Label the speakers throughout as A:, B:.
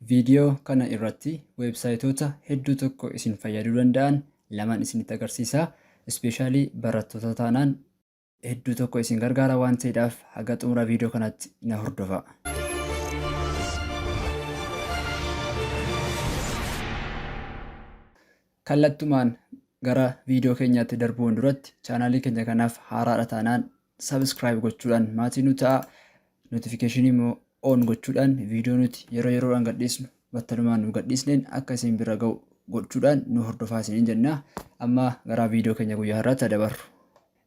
A: Viidiyoo kana irratti weebsaayitoota hedduu tokko isin fayyaduu danda'an laman isinitti agarsiisa. Ispeeshaalii barattoota taanaan hedduu tokko isin gargaara waan ta'eedhaaf haga xumura viidiyoo kanaatti na hordofaa. Kallattumaan gara viidiyoo keenyaatti darbuun duratti chaanaalii keenya kanaaf haaraadha taanaan subscribe gochuudhaan maatii nu ta'a. Notification immoo on gochuudhaan viidiyoo nuti yeroo yeroodhaan gadhiisnu battalumaan nu gadhiisneen akka isin bira ga'u gochuudhaan nu hordofaa isiniin jenna. Amma gara viidiyoo keenya guyyaa har'aatti dabarru.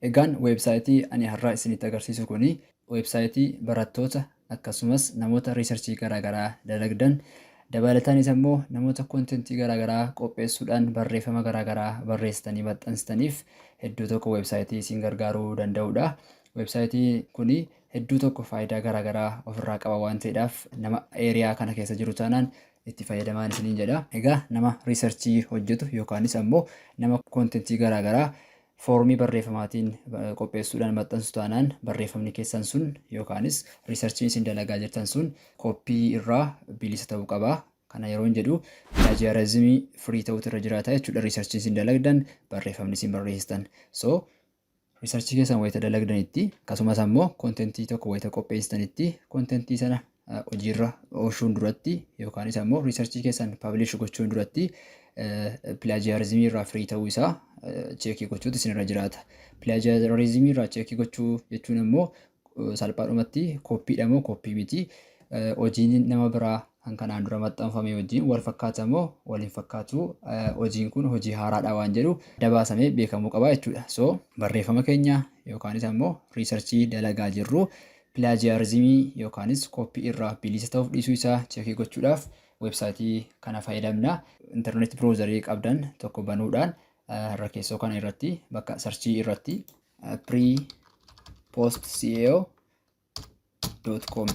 A: Egaan weebsaayitii ani har'a isinitti agarsiisu kuni weebsaayitii barattoota akkasumas namoota riisarchii garaagaraa dalagdan dabalataanis ammoo namoota kontentii garaagaraa qopheessuudhaan barreeffama garaagaraa barreessitanii maxxansitaniif hedduu tokko weebsaayitii isin gargaaruu danda'udha. Weebsaayitii kuni hedduu tokko faayidaa garaagaraa ofirraa qaba waan ta'eedhaaf nama eeriyaa kana keessa jiru taanaan itti fayyadamaan isiniin jedha. Egaa nama riisarchii hojjetu yookaanis ammoo nama kontentii garaagaraa foormii barreeffamaatiin qopheessuudhaan maxxansu taanaan barreeffamni keessan sun yookaanis riisarchiin isin dalagaa jirtan sun kooppii irraa bilisa ta'uu qaba. Kana yeroon jedhu pilaajiyarizimii firii ta'utu irra jiraata jechuudha. Riisarchiin isin dalagdan barreeffamni isin barreessitan. So riisarchii keessan wayita dalagdanitti akkasumas ammoo kontentii tokko wayita qopheessitanitti kontentii sana hojiirra oolchuun duratti yookaanis ammoo riisarchii keessan pablish gochuun duratti pilaajiyarizimii irraa firii ta'uu isaa cheekii gochuutu isinirra jiraata. Pilaajiyarizimii irraa cheekii gochuu jechuun immoo salphaadhumatti kooppiidha moo kooppii miti, hojiin nama biraa kan kanaan dura maxxanfame wajjin wal fakkaata moo wal hin fakkaatu, hojiin kun hojii haaraadha waan jedhu dabaasamee beekamuu qaba jechuudha. So barreeffama keenya yookaanis ammoo riisarchii dalagaa jirru pilaajiyarizimii yookaanis kooppii irraa bilisa ta'uuf dhiisuu isaa cheekii gochuudhaaf weebsaayitii kana fayyadamna. Internet browserii qabdan tokko banuudhaan irra keessoo kana irratti bakka sarchii irratti prepostcao.com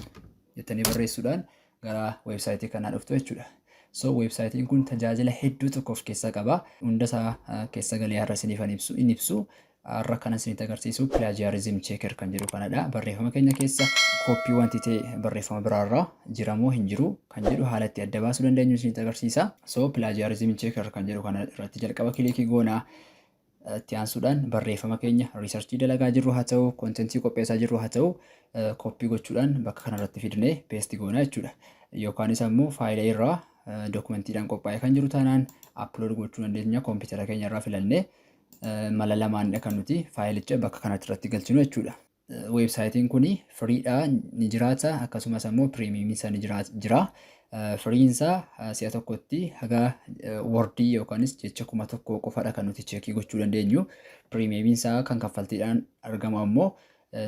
A: jettanii barreessuudhaan gara weebsaayitii kanaa dhuftu jechuudha. So weebsaayitiin kun tajaajila hedduu tokko of keessaa qaba. Hunda isaa keessa galee har'a isiniif hin ibsu. Har'a kan isinitti agarsiisu plagiarism checker kan jedhu kanadha. Barreeffama keenya keessa kooppii wanti ta'e barreeffama biraarraa jira moo hin jiru kan jedhu haala itti adda baasuu dandeenyu isinitti agarsiisa. So plagiarism checker kan jedhu kana irratti jalqaba kilikii goonaa. Itti aansuudhaan barreeffama keenya riisarchii dalagaa jirru haa ta'u, kontentii qopheessaa jirru haa ta'u, kooppii gochuudhaan bakka kanarratti fidnee peesti goonaa jechuudha. Yookaanis ammoo faayila irraa dookumentiidhaan qophaa'ee kan jiru taanaan upload gochuu dandeenya kompiitara keenya irraa filannee mala lamaanidha kan nuti faayilicha bakka kanatti irratti galchinu jechuudha. Weebsaayitiin kun firiidha ni jiraata akkasumas ammoo piriimiyeemiin isaa ni jira. Firiin isaa si'a tokkotti haga wordii yookaanis jecha 1000 qofadha kan nuti cheekii gochuu dandeenyu. Piriimiyeemiin isaa kan kaffaltiidhaan argamu ammoo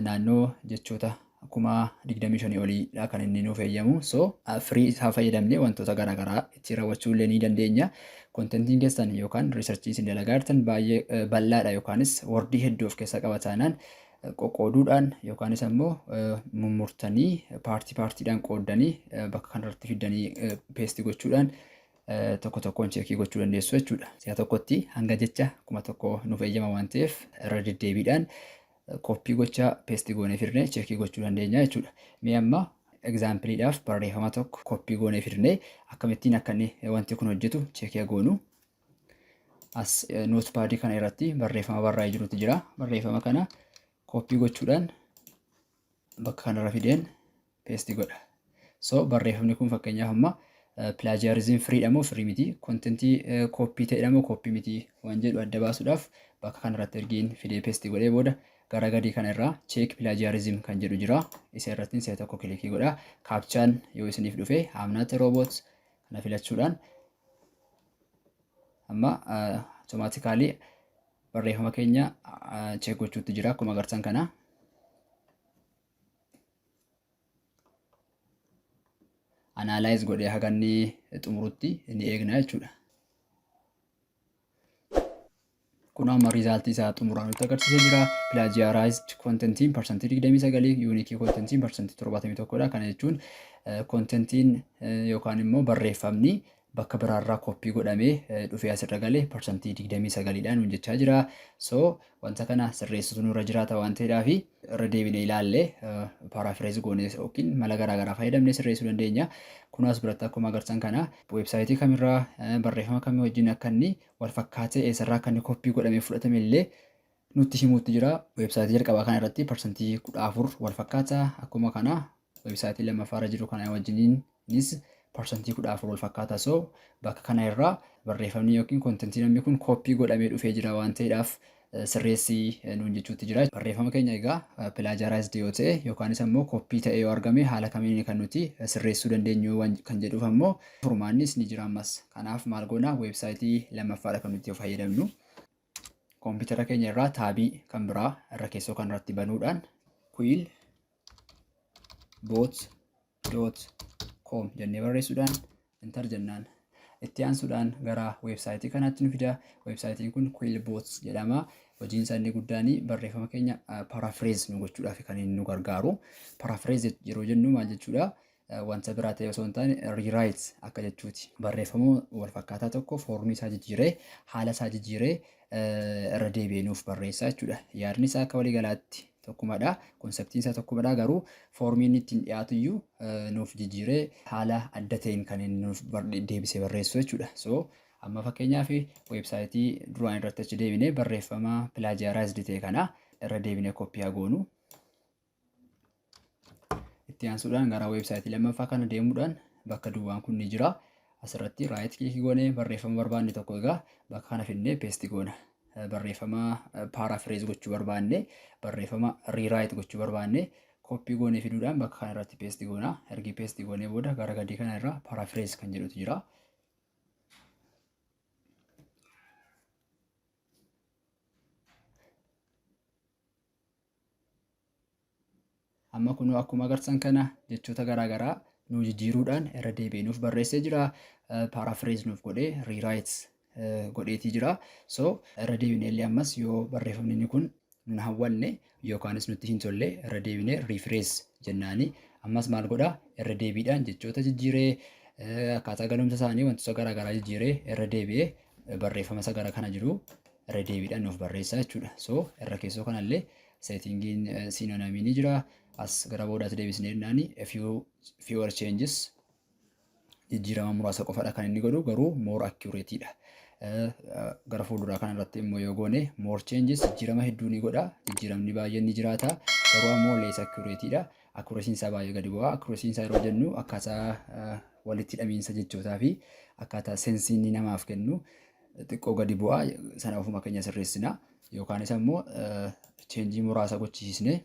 A: naannoo jechoota 25,000 oliidha kan inni nuuf eeyyamu. So firii isaa fayyadamnee wantoota garaagaraa itti raawwachuu illee ni dandeenya. Kontentiin keessan yookaan riisarchii isin dalagaa jirtan baay'ee bal'aadha yookaanis wordii hedduu of keessaa qaba taanaan qoqqooduudhaan yookaanis ammoo mummurtanii paartii paartiidhaan qooddanii bakka kanarratti fiddanii peesti gochuudhaan tokko tokkoon cheekii gochuu dandeessu jechuudha. Si'a tokkotti hanga jecha 1000 nuuf eeyyama waan ta'eef irra deddeebiidhaan kooppii gochaa peesti goonee fidnee cheekii gochuu dandeenya jechuudha. Mee amma egzaampiliidhaaf barreeffama tokko kooppii goonee fidnee akkamittiin akka inni wanti kun hojjetu cheekii goonu. As nootpaadii kana irratti barreeffama barraa'ee jirutu jira. Barreeffama kana kooppii gochuudhaan bakka kanarra fideen paste godha. So barreeffamni kun fakkeenyaaf amma plagiarism free dha moo free miti, kontentii kooppii ta'edha moo kooppii miti waan jedhu adda baasuudhaaf bakka kanarratti ergiin fidee paste godhee booda gara gadii kana irraa check plagiarism kan jedhu jira. Isa irratti si'a tokko kilikii godha. Kaapchaan yoo isiniif dhufe I'm not a robot kana filachuudhaan amma automaatikaalii barreeffama keenya check gochuutti jira akkuma agartan kana. Analyze godhee haga inni xumurutti ni eegna jechuudha. Kun amma riizaaltii isaa xumuraa nutti agarsiisee jira. Plagiarized contentiin 29%, unique contentiin 71% dha. Kana jechuun contentiin yookaan immoo barreeffamni bakka biraarraa koppii godhamee dhufee asirra gale parsantii 29 dha nuun jechaa jira. So wanta kana sirreessutu nurra jiraata waan ta'eedhaaf irra deebinee ilaalle paraphrase goone yookiin mala garaa garaa fayyadamnee sirreessuu dandeenya. Kun as biratti akkuma agartan kana weebsaayitii kamirraa barreeffama kamii wajjin akka inni wal fakkaatee eessarraa akka inni koppii godhamee fudhatame illee nutti himuutti jira. Weebsaayitii jalqabaa kana irratti parsantii 14 wal fakkaata. Akkuma kana weebsaayitii lammaffaa irra jiru kana wajjiniinis parsantii 14 wal fakkaata. So bakka kana irraa barreeffamni yookiin kontentii namni kun koppii godhamee dhufee jira waan ta'eedhaaf sirreessii nuun jechuutti jira. Barreeffama keenya egaa plagiarized yoo ta'e yookaanis ammoo koppii ta'ee yoo argame haala kamiin kan nuti sirreessuu dandeenyu kan jedhuuf ammoo furmaannis ni jira ammas. Kanaaf maal goona, weebsaayitii lammaffaadha kan nuti fayyadamnu. Koompitara keenya irraa taabii kan biraa irra keessoo kan irratti banuudhaan quillbot.com jennee barreessuudhaan enter jennaan. Itti aansuudhaan gara weebsaayitii kanaatti nu fida. Weebsaayitiin kun Quillbot jedhama. Hojiin isaa inni guddaan barreeffama keenya paraphrase nu gochuudhaaf kan inni nu gargaaru. Paraphrase yeroo jennu maal jechuudha? Wanta biraa ta'e osoo hin taane rewrite akka jechuuti. Barreeffama wal fakkaataa tokko foormii isaa jijjiiree, haala isaa jijjiiree irra deebi'ee nuuf barreessa jechuudha. Yaadni isaa akka waliigalaatti tokkumadha. Konseptiin isaa tokkumadha, garuu foormii inni ittiin dhiyaatu iyyuu nuuf jijjiiree haala adda ta'een kan inni nuuf deebisee barreessu jechuudha. So amma fakkeenyaaf weebsaayitii duraan irratti achi deebinee barreeffama plagiarized ta'e kana irra deebinee koppii haa goonu. Itti aansuudhaan gara weebsaayitii lammaffaa kana deemuudhaan bakka duwwaan kun ni jira. Asirratti right click goonee barreeffama barbaanne tokko egaa bakka kana finnee paste goona. Barreeffama paraphrase gochuu barbaanne, barreeffama rewrite gochuu barbaanne koppii goonee fiduudhaan bakka kana irratti paste goona. Ergi paste goonee booda gara gadii kana irra paraphrase kan jedhutu jira. Amma kunoo akkuma agartan kana jechoota garaa garaa nuu jijjiiruudhaan irra deebi'ee nuuf barreessee jira. Paraphrase nuuf godhee rewrite godheetii jira. So irra deebinee illee ammas yoo barreeffamni inni kun nun hawwanne yookaanis nutti hin tolle irra deebinee rephrase jennaani. Ammas maal godha, irra deebiidhaan jechoota jijjiiree, akkaataa galumsa isaanii wantoota garaa garaa jijjiiree irra deebi'ee barreeffama isa gara kana jiru irra deebiidhaan nuuf barreessa jechuudha. So irra keessoo kanallee seetingiin synonymii ni jira. As gara boodaatti deebisnee jennaani fewer changes, jijjiirama muraasa qofadha kan inni godhu, garuu more accurate dha. Gara fuulduraa kana irratti immoo yoo goone more changes, jijjiirama hedduu ni godha. Jijjiiramni baay'een ni jiraata. Garuu ammoo less accurate dha. Accuracy'n isaa baay'ee gadi bu'a. Accuracy'n isaa yeroo jennu akkaataa walitti hidhamiinsa jechootaa fi akkaataa sensii inni namaaf kennu xiqqoo gadi bu'a. Sana ofuma keenya sirreessina. Yookaanis ammoo cheenjii muraasa gochisiisnee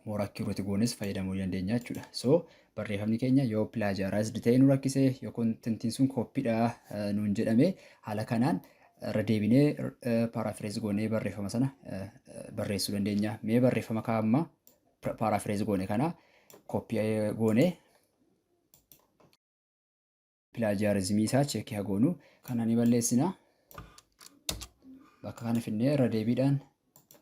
A: more accurate goones fayyadamuu dandeenya jechuudha. So barreeffamni keenya yoo plagiarized ta'ee nu rakkise, yoo kontentiin sun kooppiidha nuun jedhame, haala kanaan irra deebinee paraphrase goonee barreeffama sana barreessuu dandeenya. Mee barreeffama kaa'amma paraphrase goone kana kooppii goone plagiarismii isaa cheekii haa goonu. Kana ni balleessina. Bakka kana finnee irra deebiidhaan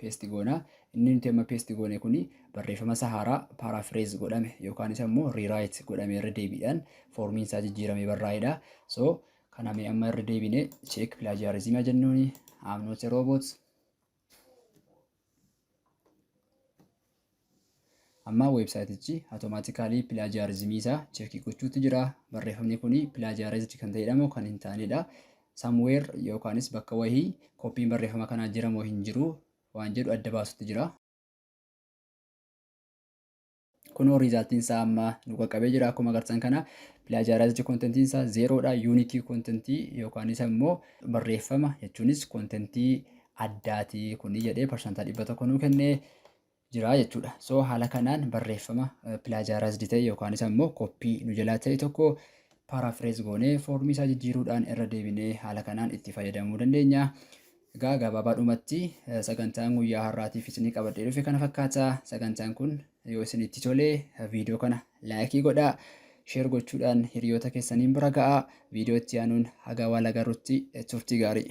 A: paste goona. Inni nuti amma paste goone kuni barreeffama isa haaraa paraphrase godhame yookaan isa immoo rewrite godhame irra deebiidhaan foormiin isaa jijjiiramee barraa'edha. So kana mee amma irra deebinee check plagiarism jennuuni. I'm not a robot. Amma weebsaayitichi automaatikaalii plagiarismii isaa cheekii gochuutti jira. Barreeffamni kuni plagiarized kan ta'edha moo kan hin taanedha? Somewhere yookaanis bakka wahii koppiin barreeffama kanaa jira moo hin jiru waan jedhu adda baasutti jira. Kunoo riizaaltiin isaa amma nu qaqqabee jira. Akkuma agartan kana plagiarized contentiin isaa zeeroodha. Unique contentii yookaanis ammoo barreeffama jechuunis contentii addaati kuni jedhee parsantaa 100 nuu kennee jira jechuudha. So haala kanaan barreeffama plagiarized ta'e yookaanis ammoo koppii nu jalaa ta'e tokko paraphrase goonee foormii isaa jijjiiruudhaan irra deebinee haala kanaan itti fayyadamuu dandeenya. Egaa gabaabaadhumatti sagantaan guyyaa har'aatiif isinii qabadhee dhufe kana fakkaata. Sagantaan kun yoo isinitti tole viidiyoo kana laayikii godhaa, sheer gochuudhaan hiriyoota keessaniin bira ga'aa. Viidiyoo itti aanuun haga wal agarrutti turtii gaarii.